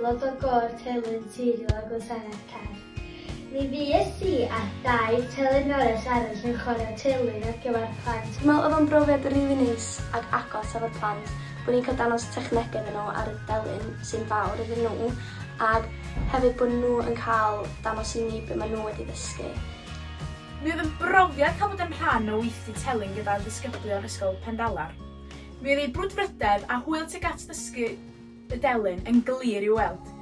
aelod o gôr telyn Seiriol a Gwasanaeth Cerdd. Mi fues i a dair telynores arall yn chwarae telyn ar gyfer plant. Dwi'n meddwl oedd o'n brofiad rili neis ac agos efo'r plant, bod ni'n cael dangos technegau iddyn nhw ar y delyn sy'n fawr iddyn nhw, ac hefyd bod nhw yn cael dangos i ni be maen nhw wedi ddysgu. Mi oedd yn brofiad cael bod yn rhan o weithdy telyn gyda ddisgyblion Ysgol Pendalar. Mi oedd eu brwdfrydedd a hwyl tuag at ddysgu y delyn yn glir i'w weld.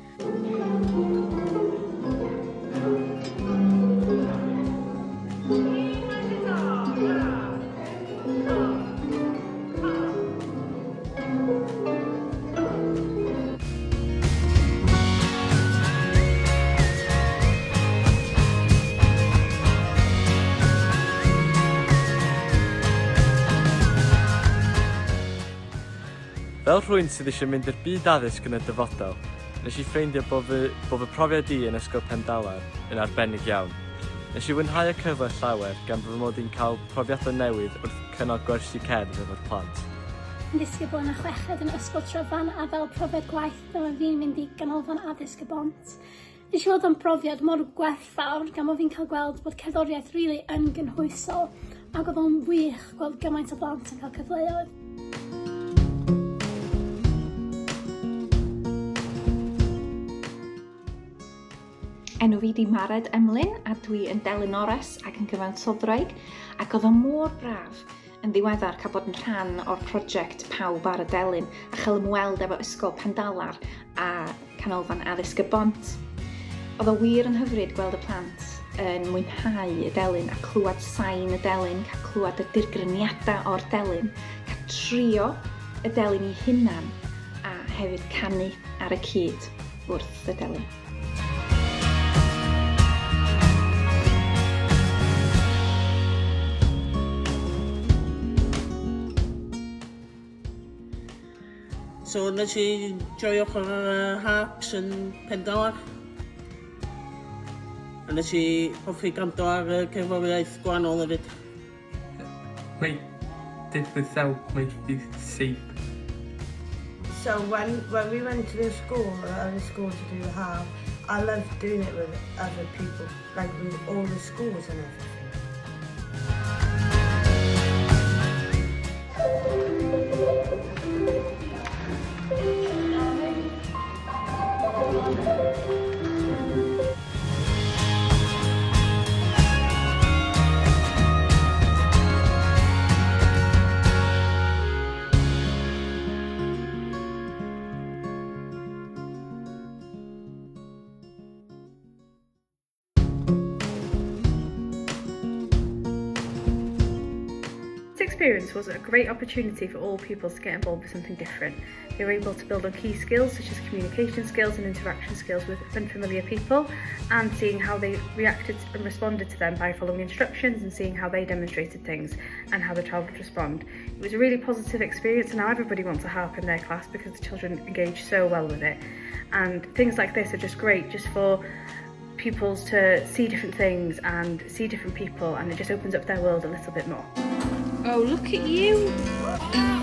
Fel rhywun sydd eisiau mynd i'r byd addysg yn y dyfodol, nes i ffeindio bo fy, bo fy profiad i yn Ysgol Pendalar yn arbennig iawn. Nes i fwynhau y cyfle llawer gan fy mod i'n cael profiadau newydd wrth cynnal gwersi cerdd efo'r plant. Yn ddisgybl yn y chweched yn Ysgol Tryfan a fel profiad gwaith dyma fi'n mynd i Ganolfan Addysg y Bont. Nes i weld o'n brofiad mor gwerthfawr gan bo' fi'n ca'l gweld bod cerddoriaeth rili yn gynhwysol ac o'dd o'n wych gweld gymaint o blant yn ca'l cyfleoedd. Enw fi di Mared Emlyn a dwi yn delynores ac yn gyfansoddwraig ac oedd o mor braf yn ddiweddar cael bod yn rhan o'r prosiect Pawb ar y Delyn a chael ymweld efo Ysgol Pendalar a Canolfan Addysg y Bont. Oedd o wir yn hyfryd gweld y plant yn mwynhau y delyn a clywed sain y delyn, cael clywed y dirgryniadau o'r delyn, cael trio y delyn i hunan a hefyd canu ar y cyd wrth y delyn. So nes i joio chwarae harps yn Pendalar. A nes i hoffi gwrando ar y cerddoriaeth gwahanol hefyd. Mae did myself make this shape. So when when we went to the school, the school to do the harp, I loved doing it with other people, like with all the schools and everything. This experience was a great opportunity for all pupils to get involved with something different. They were able to build on key skills such as communication skills and interaction skills with unfamiliar people and seeing how they reacted and responded to them by following instructions and seeing how they demonstrated things and how the child would respond. It was a really positive experience and now everybody wants a harp in their class because the children engage so well with it. And things like this are just great just for pupils to see different things and see different people and it just opens up their world a little bit more. Oh, look at you!